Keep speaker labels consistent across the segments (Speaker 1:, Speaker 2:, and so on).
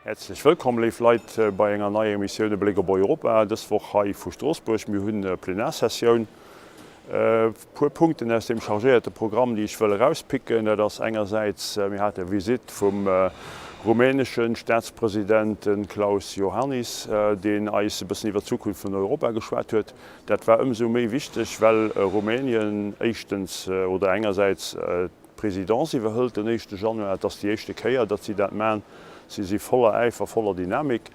Speaker 1: Häerzlech wëllkomm, léif Leit, bei enger neier Emissioun E Bléck op Europa, dës Woch hei vu Stroossbuerg. Mir hunn Plenarsessioun. E puer Punkten aus deem chargéierte Programm, déi ech wëll erauspicken, dat ass engersäits, mir hate Visitt vum rumänesche Staatspresident Klaus Iohannis, deen eis e bëssen iwwer d'Zukunft vun Europa geschwat huet. Dat war ëmsou méi wichteg, well Rumänien éischtens oder engersäits d'Présidence iwwerhëlt den éischte Januar. Et ass déi éischte Kéier, datt si dat maachen. Si si voller Äifer, voller Dynamik.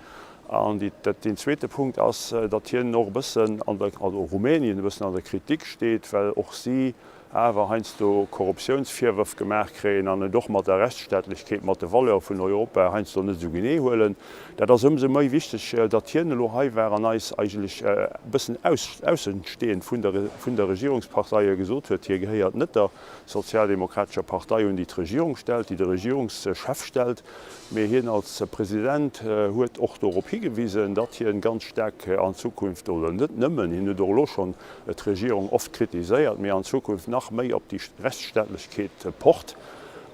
Speaker 1: An deen zweete Punkt ass, datt hien och e bëssen an der, also Rumänien e bëssen an der Kritik steet, well och si awer heiansdo Korruptiounsvirwërf gemaach kréien an et och mat der Rechtsstaatlechkeet, mat de Valeure vun Europa heiansdo net esou genee huelen. Dat ass ëmsou méi wichteg, datt hien elo hei war an eis eigentlech e bëssen aussenstehend vun der, vun der Regierungsparteie gesot huet, hie gehéiert net der sozialdemokratescher Partei un, déi d'Regierung stellt, déi de Regierungschef stellt, mee hien als President huet och dorop higewisen, datt hien ganz staark an Zukunft, oder net nëmmen, hien huet och elo schonn d'Regierung oft kritiséiert, mee an Zukunft nach méi op déi Rechtsstaatlechkeet pocht.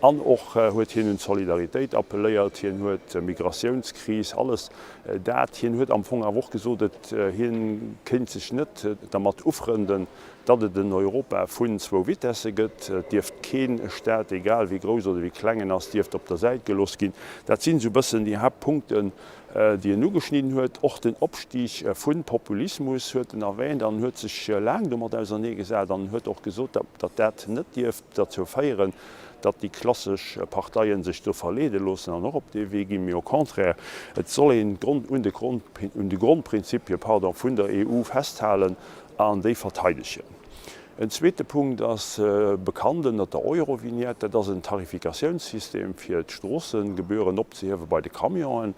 Speaker 1: An och huet hien un d'Solidaritéit appelléiert, hien huet d'Migratiounskris, alles dat, hien huet am Fong awer och gesot, et hien kéint sech net dermat ufrënden, datt et en Europa vun zwou Vitesse gëtt. Et dierft keen Staat, egal wéi grouss oder wéi kleng en ass, dierft op der Säit gelooss ginn. Dat sinn esou e bëssen déi Haaptpunkten, déi en ugeschnidden huet. Och den Opstig vun Populismus huet en erwähnt an huet sech laang domat auserneegesat an huet och gesot, datt dat net dierft derzou féieren, datt déi klassesch Parteien sech do verleede loossen an och op dee Wee ginn, mee au contraire, et soll een un de Grondprinzipie, pardon, vun der EU festhalen an déi verteidegen. En zweete Punkt ass bekannt ënnert der Eurovignette, dat ass en Tarifikatiounssystem fir d'Stroossegebühren opzehiewe bei de Camionen.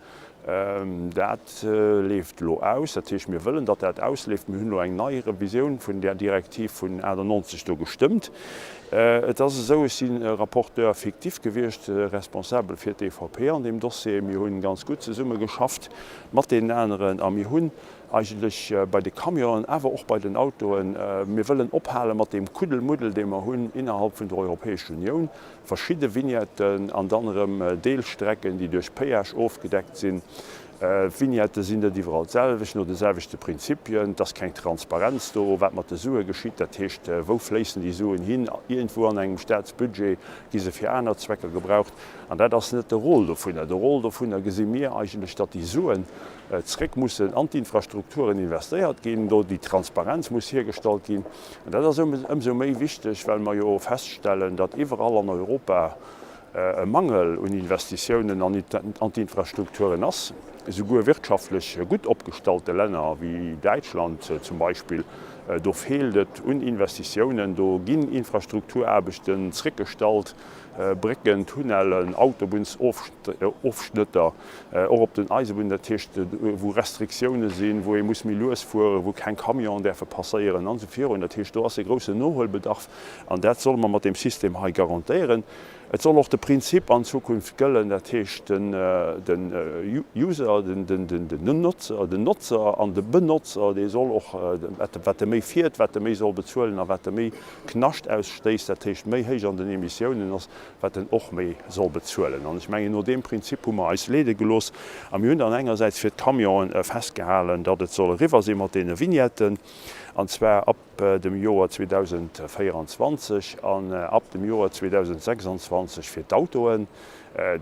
Speaker 1: Dat leeft elo aus, dat heescht mir wëllen, datt dat ausleeft. Mir hunn elo eng nei Revisioun vun där Direktiv vun 98 do gestëmmt. Et ass esou, ech si Rapporteur fictif gewiescht, responsabel fir d'EVP an deem Dossier. Mir hu ganz gutt zesumme geschafft mat deenen aneren a mir hunn eigentlech bei de Camionen, awer och bei den Autoen, mir wëllen ophale mat deem Kuddelmuddel, dee mer hunn innerhalb vun der Europäescher Unioun, verschidde Vignetten an dann erëm Deelstrecken, déi duerch Péage ofgedeckt sinn. D'Vignettë sinn net iwwerall d'selwecht, no de selwechte Prinzipien. Et ass keng Transparenz do, wat mat de Sue geschitt. Dat heescht, wou fléissen déi Suen hin? Iergendwou an engem Staatsbudget gi se fir aner Zwecker gebraucht. An dat ass net de Rôle dovunner. De Rôle dovunner gesi mir eigentlech, datt déi Suen zréck mussen an d'Infrastrukturen investéiert ginn, do déi Transparenz muss hiergestallt ginn. An dat ass ëmsou méi wichteg, well mer jo feststellen, datt iwwerall an Europa e Mangel un Investitiounen an d'Infrastrukturen ass. Esouguer wirtschaftlech gutt opgestallte Länner wéi Däitschland zum Beispill, do feelt et un Investitiounen, do ginn Infrastrukturaarbechten zréckgestallt, Brécken, Tunnellen, Autobunnsofschnëtter, och op den Eisebunnen, dat heescht wou Restriktioune sinn, wou ee muss méi lues fueren, wou keng Camionen däerfe passéieren an esou virun. Dat heescht, do ass e groussen Nohuelbedarf an dat solle mer mat deem System hei garantéieren. Et soll och de Prinzip an Zukunft gëllen, dat heescht den User, den Notzer, den Notzer an de Benotzer, dee soll och, wat e méi fiert, wat e méi soll bezuelen a wat e méi Knascht ausstéisst, dat heescht méi héich an den Emissiounen ass, wat en och méi soll bezuelen. An ech mengen, no deem Prinzip hu mer eis leede gelooss. A mir hunn dann engersäits fir d'Camionen festgehalen, datt et soll eriwwer si mat deene Vignetten, an zwar ab dem Joer 2024 an ab dem Joer 2026 fir d'Autoen.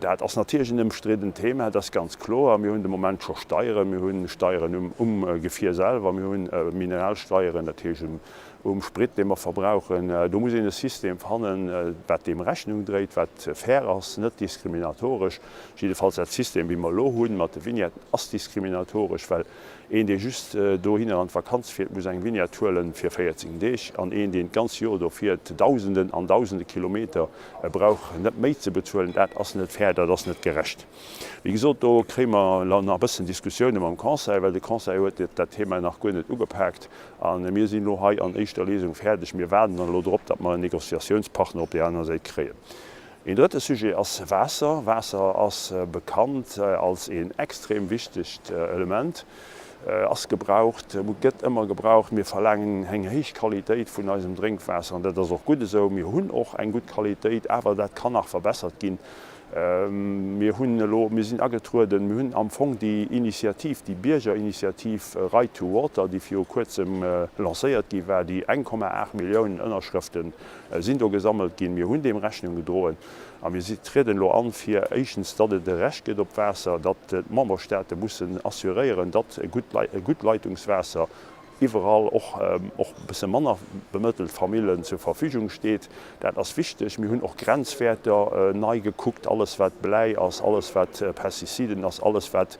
Speaker 1: Dat ass natierlech en ëmstriddent Thema, dat ass ganz kloer. Mir hunn de Moment scho Steieren, mir hu Steieren um Gefier selwer, mir hu Mineralsteieren, dat heescht um Um Sprit, dee mer verbrauchen, do muss een e System fannen, wat deem Rechnung dréit, wat fair ass, net diskriminatoresch. Jiddefalls dat System, wéi mer elo hunn, mat de Vignetten, ass diskriminatoresch, well een, dee just dohinner an d'Vakanz fiert, muss eng Vignette huelen fir 14 Deeg, an een, deen d'ganz Joer do fiert, Dausenden an Dausende Kilometer, brauch net méi ze bezuelen. Dat ass net fair, dat ass net gerecht. Wéi gesot, do kréie mer nach e bëssen Diskussioune mam Conseil, well de Conseil huet dat Thema nach guer net ugepaakt. A mir sinn elo hei an éischter Lesung fäerdeg. Mir waarden dann elo drop, datt mer en Négociatiounspartner op där anerer Säit kréien. Een drëtte Sujet ass Waasser. Waasser ass bekannt als een extrem wichtegt Element, ass gebraucht, gëtt ëmmer gebraucht. Mir verlaangen eng héich Qualitéit vun eisem Drénkwaasser an dat ass och gutt esou. Mir hunn och eng gutt Qualitéit, awer dat kann nach verbessert ginn. Mir hunn elo, mir sinn agetrueden, mir hunn am Fong déi Initiativ, déi Biergerinitiativ Right to Water, déi viru Kuerzem lancéiert gi war, déi 1,8 Milliounen Ënnerschrëfte sinn do gesammelt ginn. Mir hunn deem Rechnung gedroen a mir trieden elo an, fir éischtens, datt et e Recht gëtt op Waasser, datt d'Memberstaate mussen assuréieren, datt e gutt Leitungswaasser iwwerall och och e bësse manner bemëttelt Famillen zur Verfügung steet. Dat ass wichteg. Mir hunn och Grenzwäerter nei gekuckt, alles wat Bläi ass, alles wat Pestiziden ass, alles wat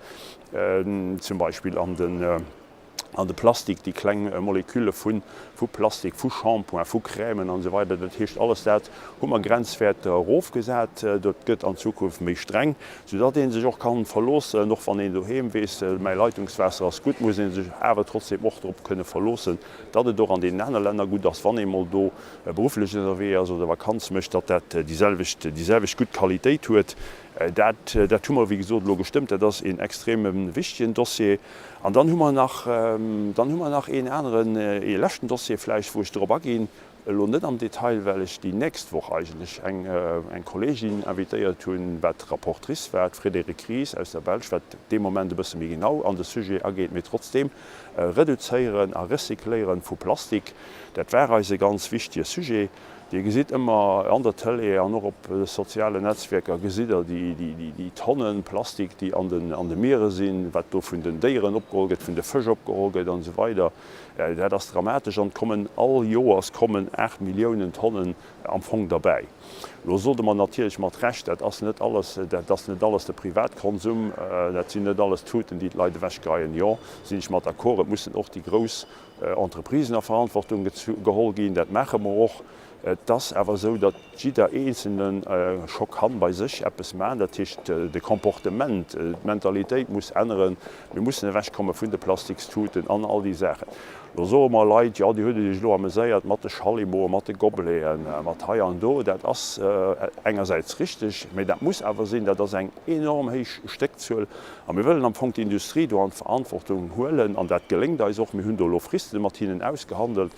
Speaker 1: zum Beispill an den an de Plastik, déi kleng Molekülle vu vu Plastik, vu Shampoing, vu Crèmen an esou weider, dat heescht alles dat hu mer Grenzwäerter erofgesat. Dat gëtt an Zukunft méi streng. Soudatt ee sech och kann verloossen, och wann een doheem weess, mäi Leitungswaasser ass gutt, muss ee sech awer trotzdem och drop kënne verloossen, datt et och an deenen anere Länner gutt ass, wann ee mol do berufflech ënnerwee ass oder Vakanz mécht, datt dat déi selwecht, déi selwecht gutt Qualitéit huet. Dat, dat hu mer, wéi gesot, elo gestëmmt. Dat ass een extreme wichtegen Dossier. An dann hu mer nach, dann hu mer nach een aneren, ee leschten Dossier vläicht, wou ech drop aginn, Elo net am Detail, well ech déi nächst Woch eigentlech eng eng Kolleegin invitéiert hunn, wat Rapportrice war, d'Frédérique Ries aus der Belsch, wat dee Moment e bësse méi genau an de Sujet ageet, mee trotzdeem, Reduzéieren a Recycléieren vu Plastik, dat war eis e ganz wichtige Sujet. Dir gesitt ëmmer an der Tëlee an och op de sozialen Netzwierker gesitt Der déi déi Tonnen Plastik, déi an den an de Miere sinn, wat do vun den Déieren opgeholl gëtt, vun de Fësch opgeholl gëtt an esou weider. Dat ass dramatesch an et kommen all Joers kommen 8 Milliounen Tonnen am Fong derbäi. Elo sot Der mer natierlech mat Recht, dat ass net alles, dat ass net alles de Privatkonsum, dat sinn net alles Tuten, déi d'Leit ewechgeheien. Jo, sinn ech mat d'accord, et mussen och déi grouss Entreprisen a Verantwortung geholl ginn, dat maache mer och. Et ass awer esou, datt jidder Eenzelne scho kann bei sech eppes maachen. Dat heescht, de Comportement, d'Mentalitéit muss änneren. Mir mussen ewechkomme vun de Plastikstuten an all déi Saachen. Lo soe mer Leit, jo, Dir hutt Iech elo ameséiert mat de Schallimoen, mat de Gobeleten, mat hei an do. Dat ass engersäits richteg, mä dat muss awer sinn. Dat ass eng enorm héich Stéckzuel. A mir wëllen am Fong d'Industrie do an d'Verantwortung huelen. An dat geléngt eis och. Mir hunn do elo Friste mat hinnen ausgehandelt,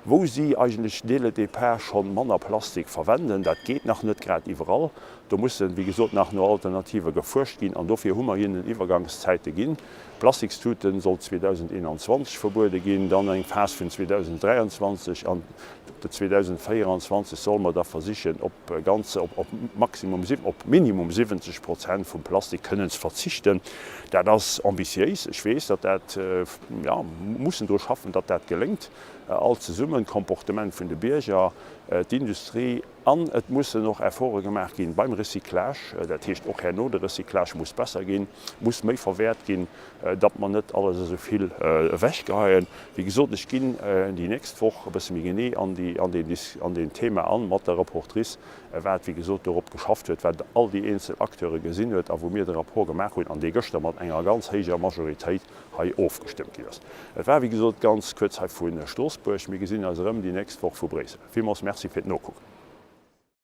Speaker 1: wou si eigentlech dès le départ schonn manner Plastik verwenden. Dat geet nach net grad iwwerall. Do mussen, wéi gesot, nach no Alternative gefuerscht ginn an dofir hu mer hinnen Iwwergangszäite ginn. D'Plastikstute soll 2021 verbuede ginn, dann eng Phas vun 2023 an 2024 solle mer da versichen, op ganz, op maximum, op minimum 70 Prozent vum Plastik kënnen ze verzichten. Dat ass ambitiéis. Ech weess, datt dat, jo, mussen dru schaffen, datt dat geléngt. All zesummen, d'Comportement vun de Bierger, d'Industrie an et mussen och Efforte gemaach ginn beim Recyclage. Dat heescht och herno, de Recyclage muss besser ginn, muss méi verwäert ginn, datt mer net alles esou vill ewechgeheien. Wéi gesot, ech ginn déi nächst Woch e bësse méi genee an déi, an deen, an deen Thema an, mat der Rapportrice, wat wéi gesot dorop geschafft huet, wat all déi eenzel Acteure gesinn huet a wou mir de Rapport gemaach hunn an dee gëschter mat enger ganz héijer Majoritéit hei ofgestëmmt ginn ass. Et war wéi gesot ganz kuerz hei vu Stroossbuerg. Mir gesinn eis erëm déi nächst Woch vu Bréissel. Villmools Merci fir d'Nokucken.